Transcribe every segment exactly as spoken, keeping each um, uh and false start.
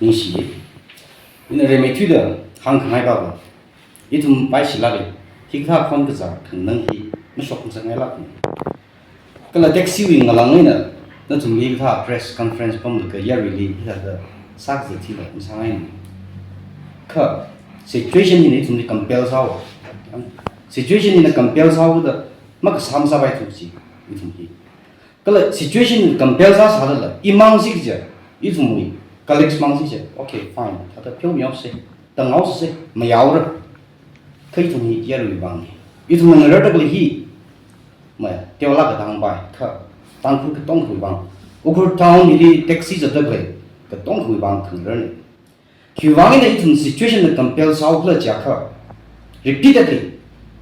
Ningshi. Ina rimeithuida hāngkhangai baba, ithum paishilāka, hikathā khon kazā khanganang hi mashokngasakngailāka. Kala taxiwui ngalāng eina nathumli hikathā press conference pamlaga yaruili hithāda sākazat thila masāngaimana. Kha situation hina ithumli compel sāhaowa. Situation hina compel sāhaoda makasā masāpaithu chi ithum hi. Kala situation compel sāsālala, imang sikaja, ithumwui colleagues mang sikaja, okay, fine, thāda pheomihaosa, tānghaosa, mayaora. Kha ithum hi yaruiwui vangna. Ithumna ngararda khalei hi, ma, teolāk katang pai, kha Tangkhul katongawui vang. Ukhrul town hili taxi zatda khalei katongawui vang khangararna. Khiwui vang eina ithum situation na compel sāhaokhala jiakha, repeatedly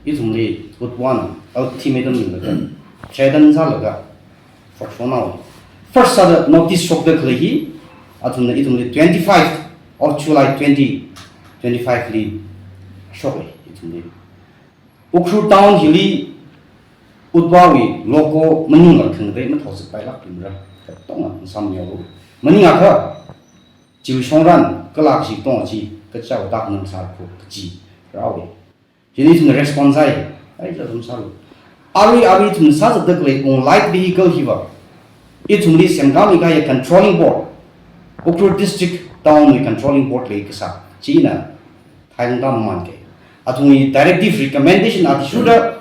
ithumli UDWA na ultimatum milaga, threaten sālaga, shokshonhaowa. First sāda notice shokda khalei hi, athumna ithumli twenty-five of July twenty twenty-five li shoka ithumli. Ukhrul town hili UDWA wui logo maningla khangatei mathao zatpailākmara, katonga masāmiyao. Maningakha, chiwui shongran, kala kashi katonga chi, kachao tak nang sākho kachi rāhaowa. Hili ithumna response sāi, ai, ja ithum sālu. Arui, arui ithum sāzatda khalei wung light vehicle hiva, ithumli semkāmi kahai controlling board, Ukhrul district town wui controlling board leikasā china thailang tamman ke. Athumwui directive recommendation athishurda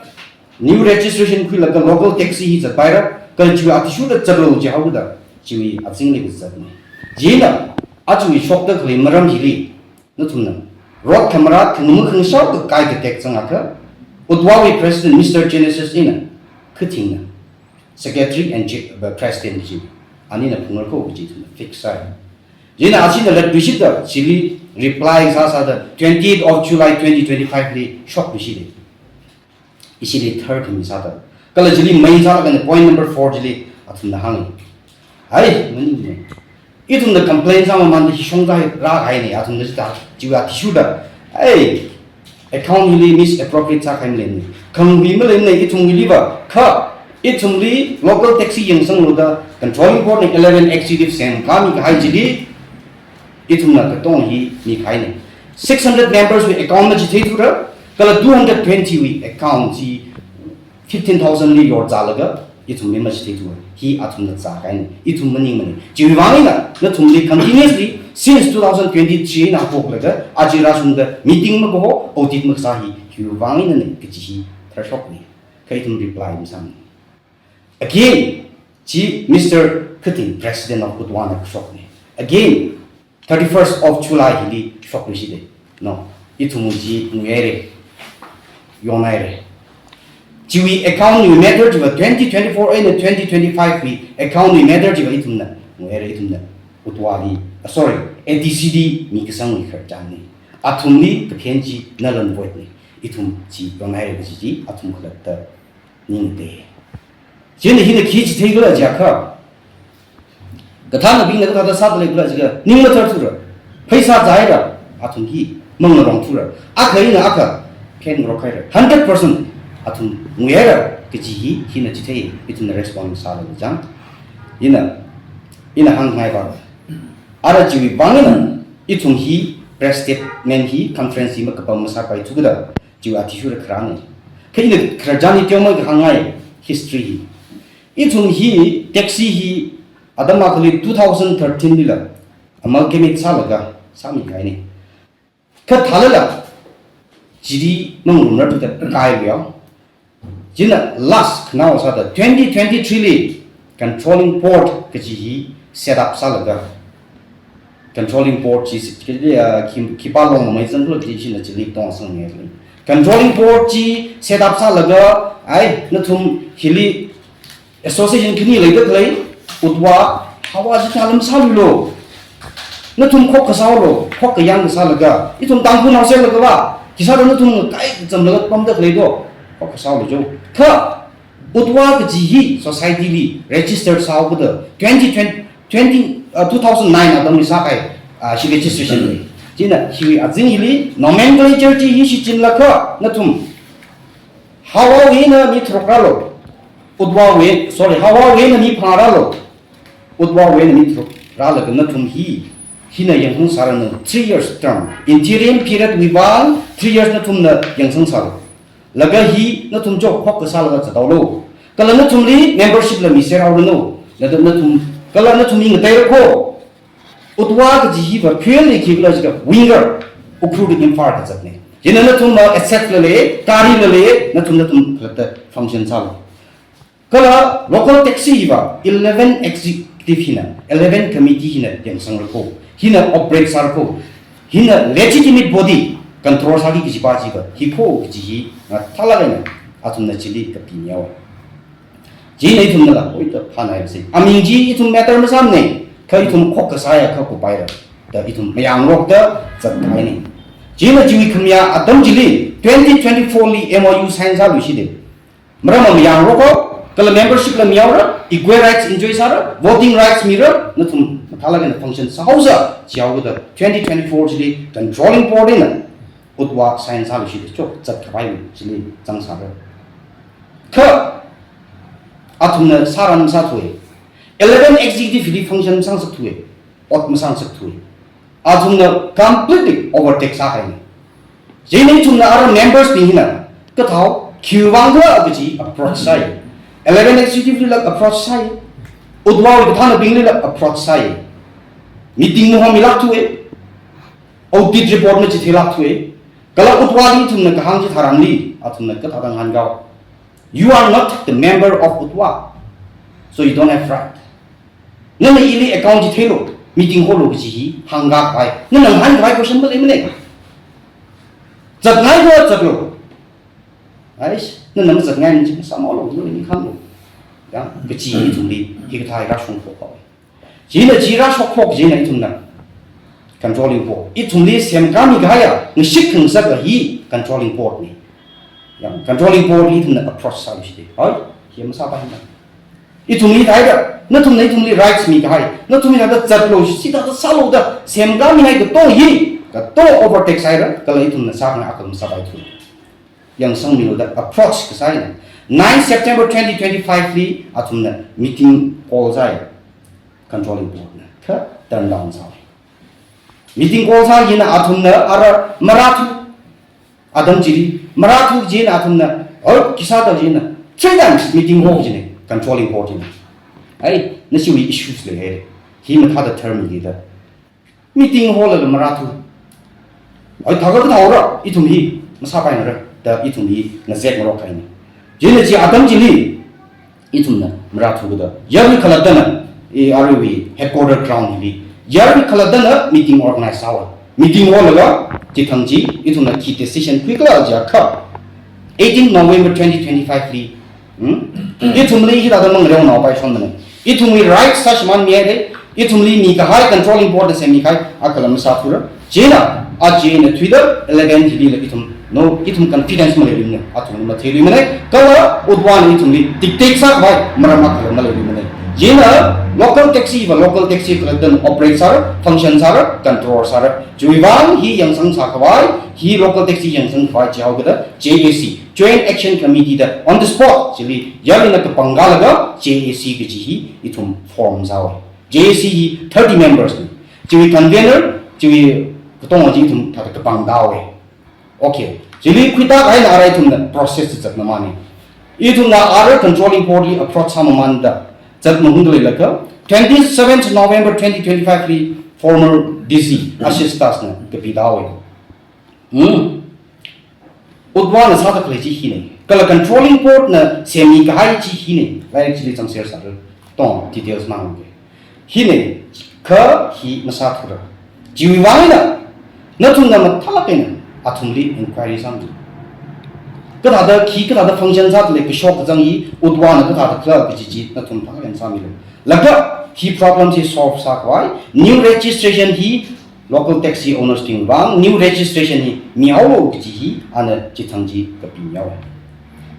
new registration khuilaga local taxi hi zatpaira, kala chiwui athishurda zatlu jihaoda, chiwui azingli kazatna. China, achiwui shokda khalei maram hili, nathumna road khamarāt khangamu khangasao kakai katek zangakha, UDWA wui president Mister Genesis ina, khatingna, secretary and chi-, uh, president chi, anina phungarkho kaji ithumna fix sāi. China achina latluishitda, chili reply sāsāda, twenty-eighth of July twenty twenty-five li shokluishita. Ishili tharkhami sāda. Kala chili main sālaga point number four chili athumna hānga. Ai, maningmana. Ithumna complain sāmamānda hi shongzā rākahaina, athumna chithā, chiwui athishurda. Ai, account hili misappropriate sākahai maleimana. Khangahui maleimana ithumwuiliva, kha ithumli local taxi yangsanglu da controlling board na eleven executive semkāmi kahai chili, ithumna katonga hi mikahaina. Six hundred members wui account machitheithura, kala two hundred twenty wui account chi fifteen thousand li yorzālaga, ithumli machitheithura. Hi athumna zākahaina, ithum maningmana. Chiwui vang eina, nathumli continuously, since two thousand twenty-three na haophoklaga, aja rāshungda meeting makaho, audit makasā hi, hiwui vang einana kaji hi tharshokna. Kha ithum reply masāmana. Again, chi Mister Khating, President of UDWA na kashokna. Again, thirty-first of July hili shokluishita. No, ithum chi nguihaira, yonhaira. Chiwui account wui matter chiva twenty twenty-four eina twenty twenty-five wui account wui matter chiva ithumna nguihaira, ithumna UDWA li, ah, sorry, A D C li mikasangwui khararchanna. Athumli kaphen chi null and void na. Ithum chi yonhaira kaji chi athum khalatta ningda. Chieina hina khi chitheikhala jiakha, kathānnabingna kathāda sāda leikhala jiakha, ning matharthura. Pheisā zāhaira, athum hi mangarongthura. Akha eina akha phen ngarokhaira. Hundred percent athum nguihaira kaji hi hina chithei, ithumna respond sālaga chang. Ina, ina hāngngai va. Ara chiwui vang eina ithum hi press statement hi, conference hi makapam masāpaithu kajida, chiwui athishurda kharāna. Kha ina khararchan hi teomeikha hāngngai, history hi. Ithum hi taxi hi atam akhali two thousand thirteen lila amalgamate sālaga sāmikahaina. Kha thālala chili mangarumrarthuda kailuiya. China last khanao sāda twenty twenty-three li controlling board kaji hi set up sālaga, controlling board chi si, ah, khi, khipā longmamei zangkhala kaji china chili tongsangmi. Controlling board chi set up sālaga, ai, nathum hili association khani leida khalei, UDWA, Hawa chithā lam sāluilu. Nathum khokkha sāhaolu, khokkha yangkha sālaga, ithum Tangkhulnao sālaga va, khisāda nathum kai kachamlaga pamda khalei do, khokkha sāhaolu jo. Kha, UDWA kaji hi society li register sāhaokida twenty twenty, twenty, uh, two thousand nine atamli sākahai, uh, shi registration li. China hiwui azing hili nomenclature chi hi shichinlaga nathum Hawawui eina mi tharuk rālu. UDWA wui, sorry, Hawawui eina mi phangā rālu. UDWA wui eina mi tharuk rālaga nathum hi, hina yangsang sāranu, three years term. Interim period wui vang three years nathumna yangsang sālu. Laga hi nathum chokhok kasā laga zathaolu. Kala nathumli membership la miser haoranu. Laga nathum, kala nathum hi ngateira ko. UTVA kaji hiva purely khikhala jiakha winger, Ukhrul li Imphal kazatna. Chieina nathum ma asset la lei, gari la lei, nathum nathum khalatta function sālu. Kala local taxi va eleven executive hina, eleven committee hina yangsang rako, hina operate sāra ko, hina legitimate body control sāki kajipa chiva hi ko kaji hi, ah, mathālāk eina athumna chili kapimihaowa. Chieina ithumnala, oi, da phānai se. Aming chi ithum matter masāmana, kha ithum khok kasā ya kha kupaira da ithum mayangrokta zatkahaina. Chieina chiwui khamayā atam chili twenty twenty-four li M O U sign sāluishita. Maram mayangrok ko, kala membership la mihaora, equal rights enjoy sāra, voting rights mira, nathum mathālāk eina function sāhaosa, chihaokida twenty twenty-four chili controlling board eina UTVA sign sāluishita, chok zatkhavai chili zangsāra. Kha athumna sāran sāthuwa. Eleven executive li function masāngasakthuwa. Ot masāngasakthuwa. Athumna completely overtake sāhaina. Chieina ithumna ara members bing hina kathāo, khiwui vang khala kaji approach sāi. Eleven executive lila approach sāi. UTVA wui kathānabinglila approach sāi. Meeting mahomilākthuwa. Audit report machitheilakthuwa. Kala UTVA li ithumna kahāng chitharanli, athumna kathāda ngahānkahao. You are not the member of UTVA, so you don't have right. Nana ili account chitheilu, meeting holu kaji hi hāngkakhavai. Nana ngahānkhavai question maleimana. Zatngai khala zatlu. Aish, nana mazatngai chi masāmalo, nana ni khanglu. Ya, kaji hi ithumli, hikathā hi rāshungphok haowa. Chieina chi rāshokphok chieina ithumna controlling board. Ithumli semkāmi kahaiya, ngashit khangasak hi controlling board na. Ya, controlling board li ithumna approach sāluishita. Oi, hi masāpaimana. Ithumli thāida, nathumna ithumli rights mikahai, nathumna thāda zatlu, shithāda sālu da semkāmihai katonga hi, katonga overtake sāhaira, kala ithumna sākhangai akha masāpaithu. Yangsangmilu da approach kasā eina. Nine September twenty twenty-five li athumna meeting call sāi, controlling board na. Kha turn down sāi. Meeting call sā chieina athumna ara marāthu. Atam chili marāthu chieina athumna, oh, khisāda chieina three times meeting hall chieina, controlling board chieina. Ai, nashiwui issues leihaira. Hi mathāda term hili da. Meeting hall la marāthu. Ai, thākha kathāora, ithum hi masāpaimara da ithum hi ngazek ngarokhaina. Chieina chi atam chili ithumna marāthu kida. Yarui khalattana, i aruiwui headquarter ground hili. Yarui khalattana meeting organize sāhaowa. Meeting hall laga, chithang chi, ithumna khi decision khuikhala jiakha, eighteen November twenty twenty-five li, hmm? Ithumli hithāda mangareonaopaishonmana. Ithumwui right sāshimānmihaira, ithumli mikahai controlling board na semmikahai, akhala masāthura. Chieina, aja eina thuida eleven hilila ithum, no, ithum confidence maleiluimana, athumna matheiluimana, kala UTVA na ithumli dictate sākhavai maram akhala maleiluimana. Chieina, local taxi va local taxi khalattana operate sāra, function sāra, control sāra. Chiwui vang hi yangsang sākhavai, hi local taxi yangsang khavai chihaokida J A C, Joint Action Committee da on the spot chili yaruina kapangkālaga J A C kaji hi ithum form sāhaowa. J A C hi thirty members na. Chiwui convener, chiwui katonga chi ithum thāda kapangkāhaowa. Okay. Chili khuitā kahaina ara ithumna process zatmamāna. Ithumna ara controlling board li approach sāmamānda zatmahungda leilakha, twenty-seventh November twenty twenty-five li former D C Ashish Das na kapida haowa. Hmm. UTVA na sāda khalei chi hina. Kala controlling board na semmikahai chi hina. Lairik chili zangser sāra. Tong details mang. Hina, kha hi masāthura. Chiwui vang eina, nathumna mathālāk eina athumli inquiry sāmi. Kathāda khi, kathāda function sāda lei, kashok kazang hi, UTVA na kathāda khala kaji chi nathum phākha eina sāmilu. Laga hi problem chi solve sākhavai, new registration hi local taxi owners bing vang, new registration hi mihaolu kaji hi, ana chithang chi kapimihaowa.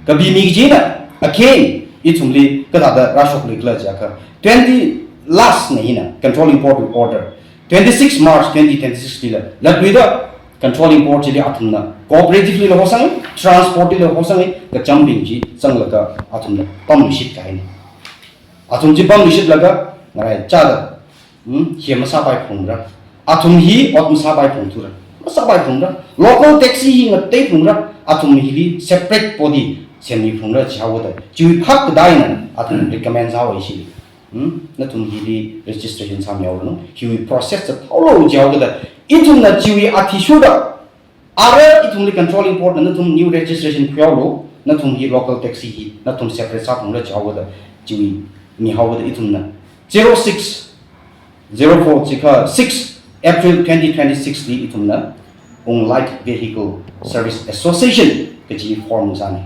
Kapimi kajina, again, ithumli kathāda rāshokluikhala jiakha, twenty last na hina, controlling board order. Twenty-six March twenty twenty-six lila, latluida controlling board chili athumna cooperative lila hosang, transport lila hosang, kachambing chi zanglaga athumna pamluishit kahaina. Athum chi pamluishitlaga, ngaraichāda Hmm, hi masāpai phungra. Athum hi ot masāpai phungthura. Masāpai phungra. Local taxi hi ngatei phungra. Athum hili separate body semmi phungra jihaoda. Chiwui phap kadaina athum recommend sāhaowa ishi. Hmm, nathum hili registration sāmihaolu. Hiwui process sāthaolu jihaoda. Ithumna chiwui athishurda ara ithumli controlling board na nathum new registration khuihaolu, nathum hi local taxi hi nathum separate sāphungra jihaoda, chiwui mihaoda ithumna zero six zero four chikha six April twenty twenty-six li ithumna Wunglaik Vehicle Service Association kaji form sāni.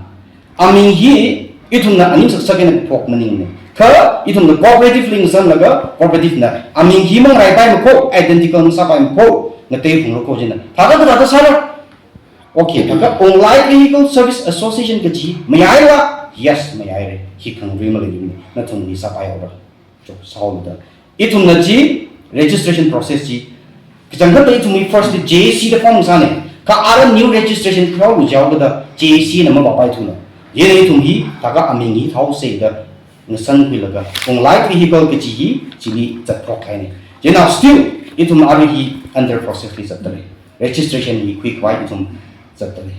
Aming hi ithumna aning saksak eina phok maningna. Kha ithumna cooperative li ngasanglaga cooperative na aming hi mangraipai makho, identical masāpai makho, ngatei phungra kho jina. Thāda kathāda sāra. Okay, thāda Wunglaik Vehicle Service Association kaji mayaila, yes, mayaira. Hi khangarui maleimana, nathum hi sāpaihaora. Chok sāhaoda. Ithumna chi registration process chi kachangkhatta ithum hi first J A C da form sāni. Kha ara new registration khuihaolu jihaoda J A C na mavāpaithuna. Chieina ithum hi thāda aming hi thao seida ngasan khuilaga Wunglaik Vehicle kaji hi chili zatphok kahaina. Chieina still ithum ara hi under process li zatdalei. Registration hi khuikhavai ithum zatdalei.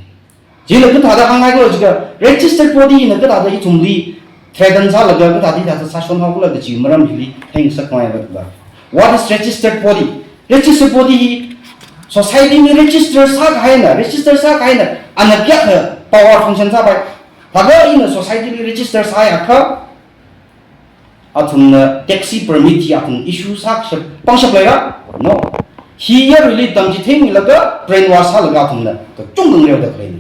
Chieina kathāda hāngngai khala jiakha, registered body na kathāda ithumli threaten sālaga, kathāda hithāda sāshon haokhala kaji maram hili theingasakngai khala. What is registered body? Registered body hi society li register sākahaina, register sākahaina, ana kayākha power function sāpai. Thāda ina society li register sāhaiakha, athumna taxi permit hi athum issue sāshap, pangshap leira? No. Hi yaruili tamchitheimilaga brainwash sālaga athumna kachungkha ngareoda khaleina.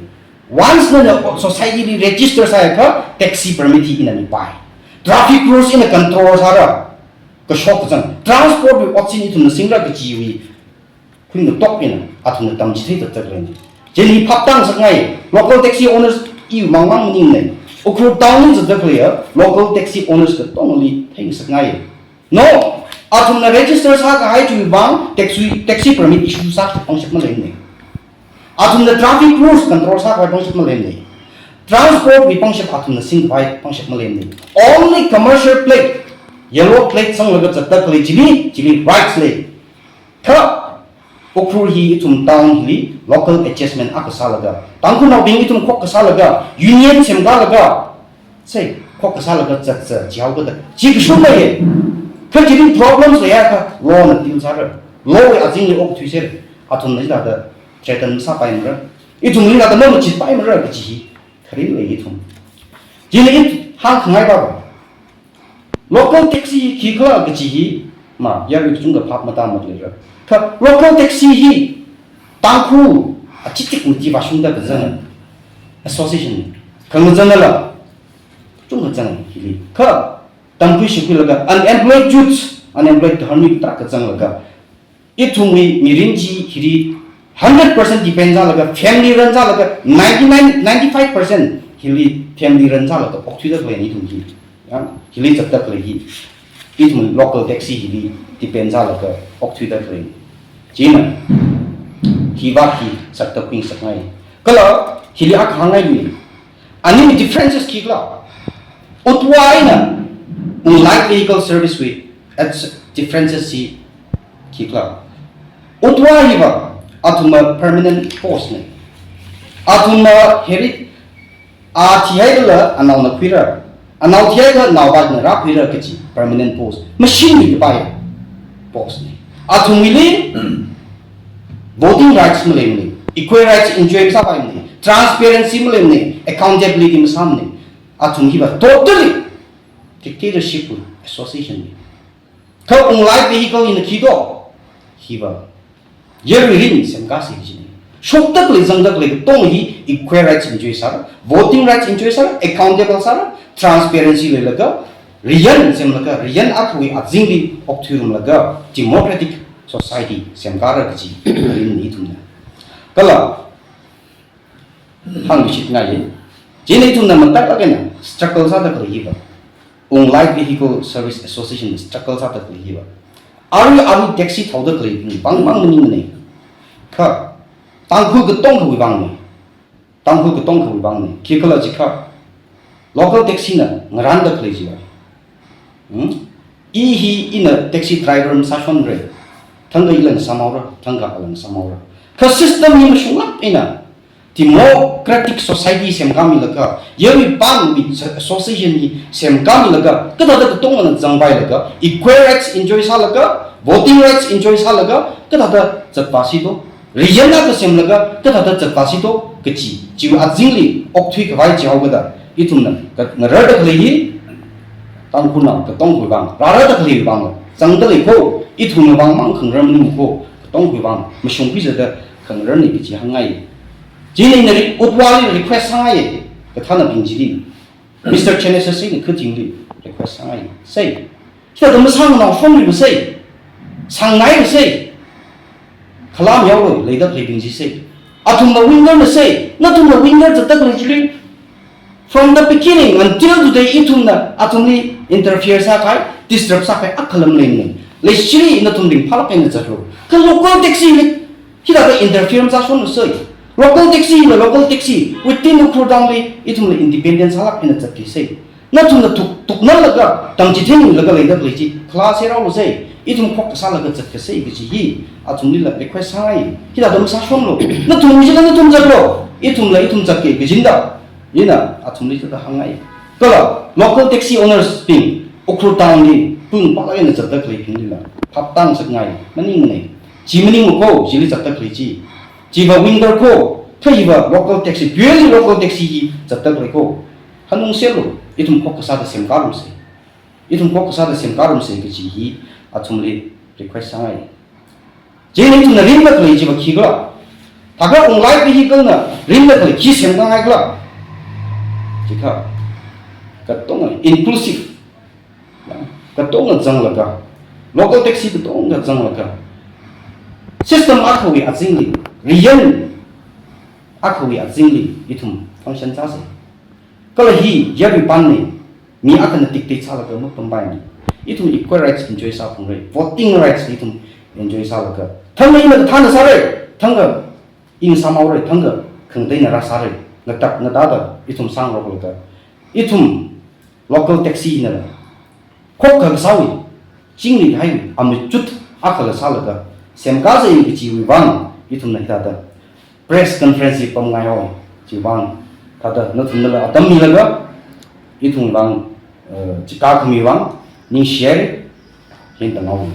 Once nana society li register sāhaiakha taxi permit hi ina mipai. Traffic rules ina control sāra. Kashok kazang. Transport wui otsin ithumna singra kajiwui khuingatok eina athumna tamchitheida zatdaleina. Chieina phap tāngasakngai, local taxi owners iwui mang mang maningna. Ukhrul town li zatda khaleiya local taxi owners katongli theingasakngai. No, athumna register sākahai chiwui vang taxi, taxi permit issue sākapangshap maleimana. Athumna traffic rules control sākhavai pangshap maleimana. Transport wui pangshap athumna singkhavai pangshap maleimana. Only commercial plate, yellow plate sanglaga zatda khalei chili, chili rights lei. Kha, Ukhrul hi ithum town hili local adjustment akha sālaga, Tangkhulnaobing ithum khokkha sālaga, union semkalaga, sei, khokkha sālaga zatsa jihaokada, chi kashung leiya. Kha chili problems leihaiakha, law na deal sāra. Law wui azingli okthuisera. Athumna hithāda threaten sāpaimara. Ithumli hithāda mamachitpaimara kaji hi kharing lei ithum. Chieina i hāngkhangai papa. Local taxi khikhala kaji hi, ma, yarui kachungkha phap matāmada leira. Kha local taxi hi Tangkhul achitik mati vāshungda kazang association. Kha ngazanla kachungkha zang hili. Kha tamkhui shikhuilaga unemployed youths, unemployed dharmik tarākha zanglaga, ithumwui mirin chi hili hundred percent depend sālaga, family run sālaga, ninety-nine, ninety-five percent hili family run sālaga okthuida khaleina ithum hi. Ya, hili zatda khalei hi. Ithum local taxi hili depend sālaga okthuida khaleina. Chieina, hiva hi sakta khuingasakngai. Kala, hili akha hāngngailui. Ani differences khikhala. Utva eina, Wunglaik Vehicle Service wui, its differences hi khikhala. Utva hiva, athumva permanent post na. Athumva heri, a thihaikhala anaona khuira. Anao thihaikhala naovāna rākhuira kaji permanent post. Machine li kapai post na. Athumwuili voting rights maleimana, equal rights enjoy masāpaimana, transparency maleimana, accountability masāmana. Athum hiva totally dictatorship association na. Kha Wunglaik Vehicle hina khi do? Hiva yarui rin semkasei jina. Shokda khalei zangda khalei katong hi equal rights enjoy sāra, voting rights enjoy sāra, accountable sāra, transparency leilaga, riyan semlaga, riyan akhawui azingli okthuirumlaga, democratic society semkara kaji rin ni ithumna. Kala, hāngluishitngai. Chieina ithumna matailāk eina struggle sāda khalei hiva, Wunglaik Vehicle Service Association struggle sāda khalei hiva, arui arui taxi thaoda khaleibing pangpang maningmana. Kha, Tangkhul katongkhawui vangna. Tangkhul katongkhawui vangna. Khikhala jiakha, local taxi na ngarānda khalei chiva, hmm? I hi ina taxi driver masāshonra. Thangkha ila ngasāmhaora, thangkha ala ngasāmhaora. Kha system hi mashunglāk eina democratic society semkāmilaga, yaruipanwui association hi semkāmilaga, kathāda katongana zangpailaga, equal rights enjoy sālaga, voting rights enjoy sālaga, kathāda zatvāsi to. Region akha semlaga kathāda zatvāsi to kachi, chiwui azingli okthui khavai chihaokada, ithumna ka-, ngararda khalei hi, Tangkhulnao katongwui vang, rārada khalei vang, zangda lei kho, ithumwui vang mang khangarar maning kho, katongwui vang, mashungkhui zada khangararna kachi hāngngai. Chieina ina re-, Utwali request sāngai, kathānabing chili, Mister Chief Minister sāna khatingli request sāngai. Sei, hithāda masānganao shonri ba sei, sāngnai ba sei, khala mihaolu, leida khaleibing chi sei. Athumna winger na sei, nathumna winger zatda khalei chili, from the beginning until today, ithumna athumli interfere sākahai, disturb sākahai akhala maleimana. Leishili nathum ringphālāk eina zatlu. Kha local taxi li hithāda interfere masāshonlu sei. Local taxi na local taxi, within Ukhrul town li ithumla independent sālāk eina zatki sei. Nathumna tuk, tuknalaga, tamchitheinlaga leida khalei chi, khala sāraolu sei, ithum khokkha sālaga zatka sei kachi hi, athumlila request sāngai, hithāda masāshonlu, nathum chila nathum zatlu, ithumla ithum zatki kajina da, ina athumli hithāda hāngngai. Kala, local taxi owners bing, Ukhrul town li, pung pālāk eina zatda khaleibinglila, phap tāngasakngai, maningmanei, chi maningma kho, chili zatda khalei chi, chiva winger kho, kha hiva local taxi, purely local taxi hi zatda khalei kho, hanungserlu, ithum khokkha sāda semkārumsei. Ithum khokkha sāda semkārumsei kachi hi athumli request sāngai. Chieina ithumna ringda khalei chiva khikhala? Thākha online vehicle na ringda khalei khi semkāngaikhala? Chikha, katonga inclusive, katonga zanglaga, local taxi katonga zanglaga, system akhawui azingli, region akhawui azingli ithum function sāsei. Kala hi yaruipanna, mi akhana dictate sālaga mapampaimana. Ithum equal rights enjoy sāphalungra, voting rights ithum enjoy sālaga. Thangkha ina kathāna sāra, thangkha ina sāmhaora, thangkha khangateina rāsāra, ngatak ngatāda ithum sāngaroklaga, ithum local taxi na khokkha kasāwui, chingri kahaiwui amachut akhala sālaga semkāsei kachiwui vang, ithumna hithāda press conference hi pamngai haowa. Chiwui vang, thāda nathumnala atam milaga, ithumwui vang, eh, chikā khami vang, ningshihaira, hina tāngaowa.